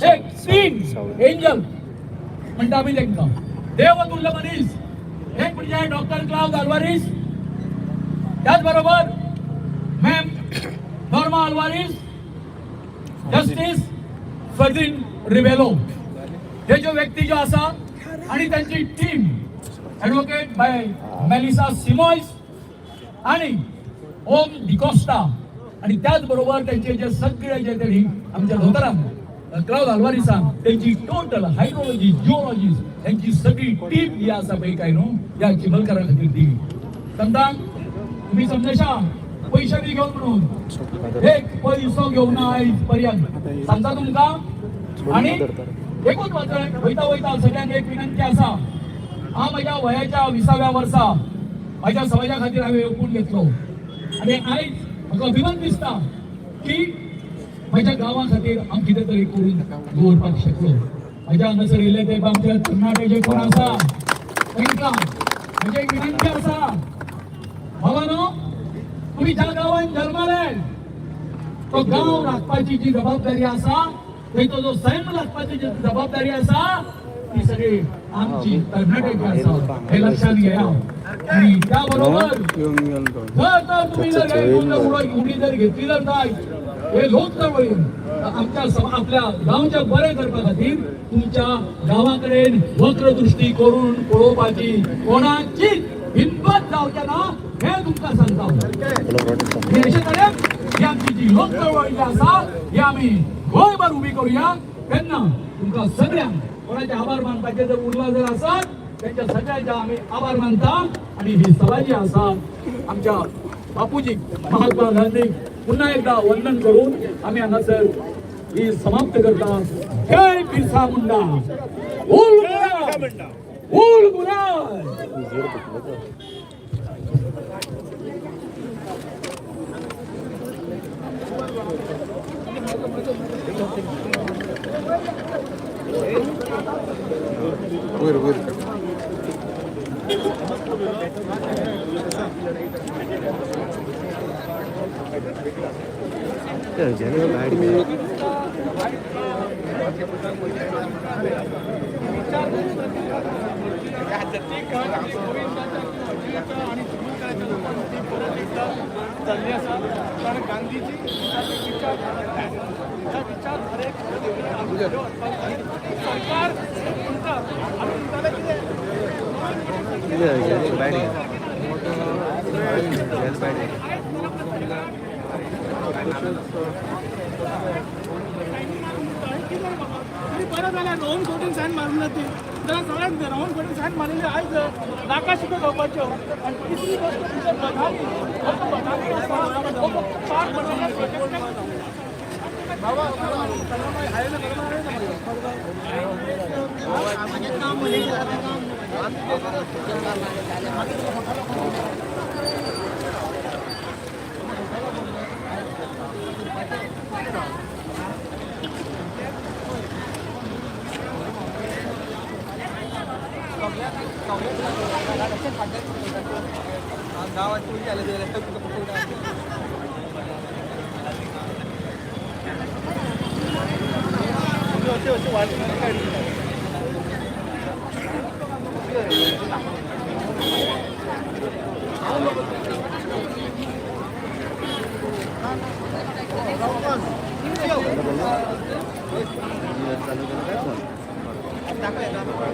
एक तीन एंजल म्हणटा आमी तांकां, देवतुल्य मनीस. एक म्हणजे डॉक्टर क्लाउद अल्वारीस, त्याच बरोबर ma'am Norma Alvares, justice Ferdino Rebello, हे ज्यो व्यक्ती ज्यो आसा आणि त्यांची team advocate by Melissa Simoes आणि ओम डिकॉस्टा आणि त्याचबरोबर त्यांचे जे सगळे जे त्यांनी आमच्या दोतरान क्लाउद अल्वारिसान त्यांची टोटल हायड्रोलॉजी, जिओलॉजी यांची सगळी टीम ही आसा पळय काय न्हू ह्या चिमलकारा खातीर दिली. सांगता तुम्ही समजशा पयशे बी घेवन म्हणून एक पयसो घेवन ना आयज पर्यंत सांगता तुमकां. आणि एकूच वयता वयता वयता सगळ्यांक एक विनंती आसा, हांव म्हज्या वयाच्या 20व्या वर्सा म्हाज्या समाजा खातीर हांवें ओपून घेतलो आणि आयज म्हाका अभिमान दिसता की म्हज्या गांवा खातीर हांव कितें तरी करून दवरपाक शकलो. म्हज्या हांगासर येयले ते आमच्या तरणाटे जे कोण आसा तांकां म्हजी एक विनंती आसा, बाबानो, तुम्ही ज्या गांवान जल्मले तो गांव राखपाची जी जबाबदारी आसा, थंयचो जो सैम राखपाची जी जबाबदारी आसा, ती सगळी आमची तरणाट्याची आसा हे लक्षात घेया. आणि त्याबरोबर जर तर तुम्ही जर हे उडी जर घेतली जर जाय हे लोक चळवळीन, तर आमच्या आपल्या गांवच्या बरें करपा खातीर तुमच्या गांवा कडेन वक्रदृष्टी करून पळोवपाची कोणाचीच हिंमत जावचे ना हे तुमकां सांगता. आणि अशे तरेन ही आमची जी लोक चळवळ जी आसा ही आमी गोंयभर उबी करूया. तेन्ना तुमकां सगळ्यांक कोणाचे आभार मानपाचे जर उरला जर आसत त्यांच्या सगळ्यांचे आमी आभार मानता. आणि ही सभा जी आसा आमच्या बापूजी महात्मा गांधी पुन्हा एकदा वंदन करून आम्ही हांगासर ही समाप्त करता. जय बिरसा मुंडा. उल गुलाल, उल गुलाल. वयर वयर. जाल्ली आसा, कारण गांधीजी विचारधारा ह्या विचारधारेक सरकार म्हणटा, आमी म्हणटाले कितें. तरी बरें जालें रोहन कोटीन सायन मारून ती, जाल्यार सगळ्यांक रोहन कोटीन सायन मारिल्ली आयज नाका शिको जावपाच्यो. आनी तिसरी गोश्ट म्हणजे बदामी, हो जो बदामी आसा हो फक्त पार्क बनवल्या प्रोजेक्ट. बाबा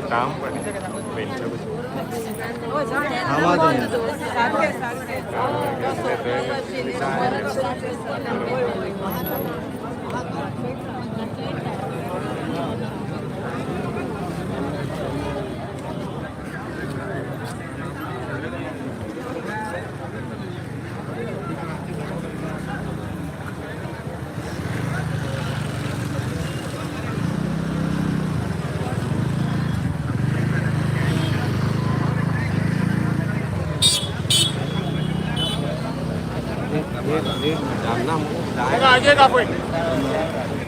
काम पण सारखे सारखे. अजय दाखवय,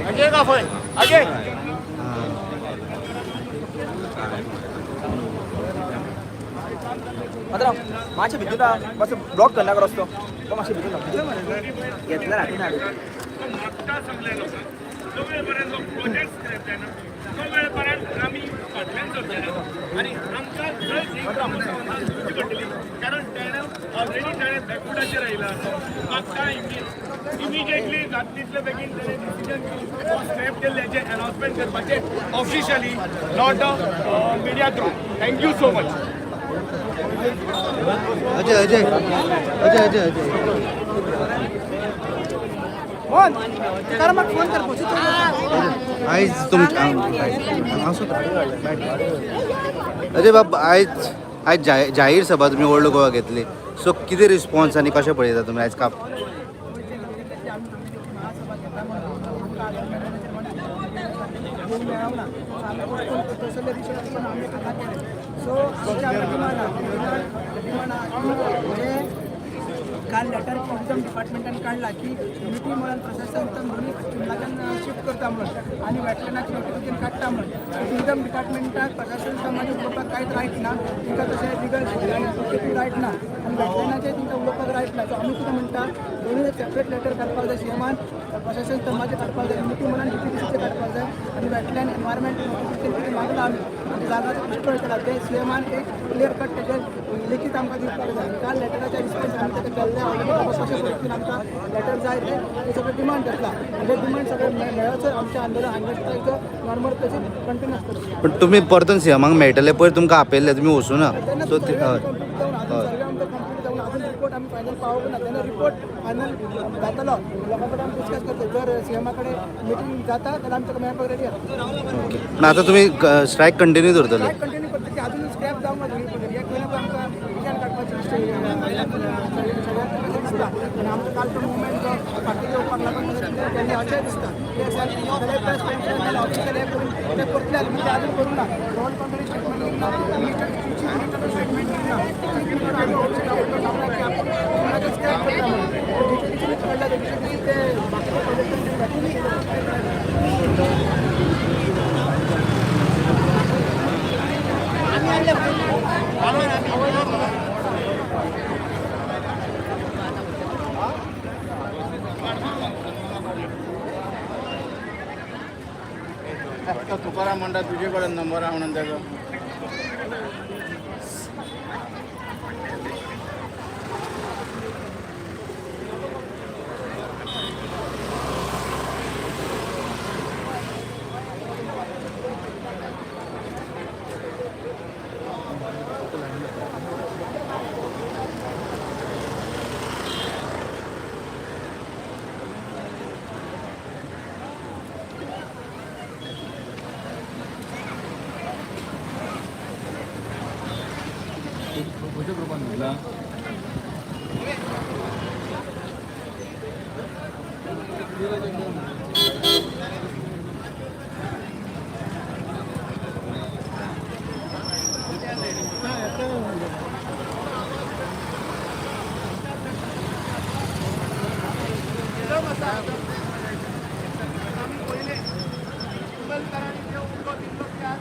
अजय दाखवय, अजय. मातशें भितून राव, मातसो ब्लॉक करनाका रस्तो तो, मातशें भितून राव. घेतला राती ना. सगळे बरे प्रोजेक्ट. जाता तितले बेगीन तेणे डिसिजन घेवन स्क्रॅप केल्ल्याचें अनाउन्समेंट करपाचें officially, not a media through. Thank you so much. Ajay Ajay Ajay Ajay Ajay. आयज तुमच्या अजय बाब, आयज आयज जाहीर सभा तुमी ओल्ड गोवा घेतली, सो कितें रिस्पॉन्स आनी कशें पळयता तुमी आयज काप? सो आमच्या डिमांड म्हणजे काल लेटर टुरिझम डिपार्टमेंटान काडला की युनिटी म्हणून प्रशासन दोन्ही चिमलाच्यान शिफ्ट करता म्हणून आनी वेटलँडाची नोटिफिकेशन काडटा म्हणून. टुरिझम डिपार्टमेंटाक प्रशासन समाज उलोवपाक कांयच रायट ना, तांकां तशें लिगल रायट ना आनी वेटलँडाचें तांकां उलोवपाक रायट ना. सो आमी कितें म्हणटा, दोनूय सेपरेट लेटर काडपाक जाय. सीएमान प्रशासन समाज काडपाक जाय, युनिटी म्हणून डीटीडीसीचें काडपाक जाय आनी वेटलँड एनवायरमेंट नोटिफिकेशन कितें मागलां आमी आनी जागा पुष्कळ केला तें सीएमान एक क्लियर कट तेजें लिखीत आमकां दिवपाक जाय. आनी काल लेटराचे रिस्पॉन्स आमी ताका केल्ले ऑलरेडी, बाबा कशें पद्दतीन आमकां लेटर जाय तें सगळें डिमांड घेतला आनी डिमांड सगळें मेळसर आमचें आंदोलन हंगर स्ट्रायक नॉर्मल तशें कंटिन्यू आसतलें. पण तुमी परतून सीएमाक मेळटले पयर तुमकां आपयल्ले, तुमी वचूना. तेन्ना सो सर्वे कंप्लीट जावन अजून सर्वे आमचो कंप्लीट जावन अजून रिपोर्ट आमी फायनल पावोवंक ना. तेन्ना रिपोर्ट फायनल जातलो, लोकां कडेन आमी डिस्कस करतले. जर सीएमा कडेन मिटींग जाता जाल्यार आमी ताका मेळपाक रेडी आसा. ओके, पण आतां तुमी स्ट्रायक कंटिन्यू दवरतले? स्ट्रायक कंटिन्यू करता की अजून स्क्रॅप जावंक ना दोनी पद्दतीन. एक खंय ना खंय आमकां विचार काडपाची अशें दिसता आनी आमचो काल तो मुवमेंट जो फाटीं घेवपाक लागून केल्लें अशें दिसता. ते जाल्यार प्रेस कॉन्फरन्स जाल्यार ऑफिशियल हें करून ते करतले, पूण ते अजून करूंक ना. गव्हर्नमेंट कोण स्टेटमेंट दिवंक ना, मिनिस्टर चीफ मिनिस्टर स्टेटमेंट दिवंक ना. चीफ मिनिस्टर आमी ऑफिशियल सांगला की आपूण कोणाचें स्क्रॅप करता म्हणून. डीटीडीसीनूच कळ्ळा, डीटीडीसी ते बाकीचे प्रोजेक्टांचे. तुकाराम म्हणटा तुजे कडेन नंबर आहा म्हणून तेजो. खंयच्या ग्रुपान घेतला? आमी पयले चिखलकारांनी जे उरलो तितलो त्रास.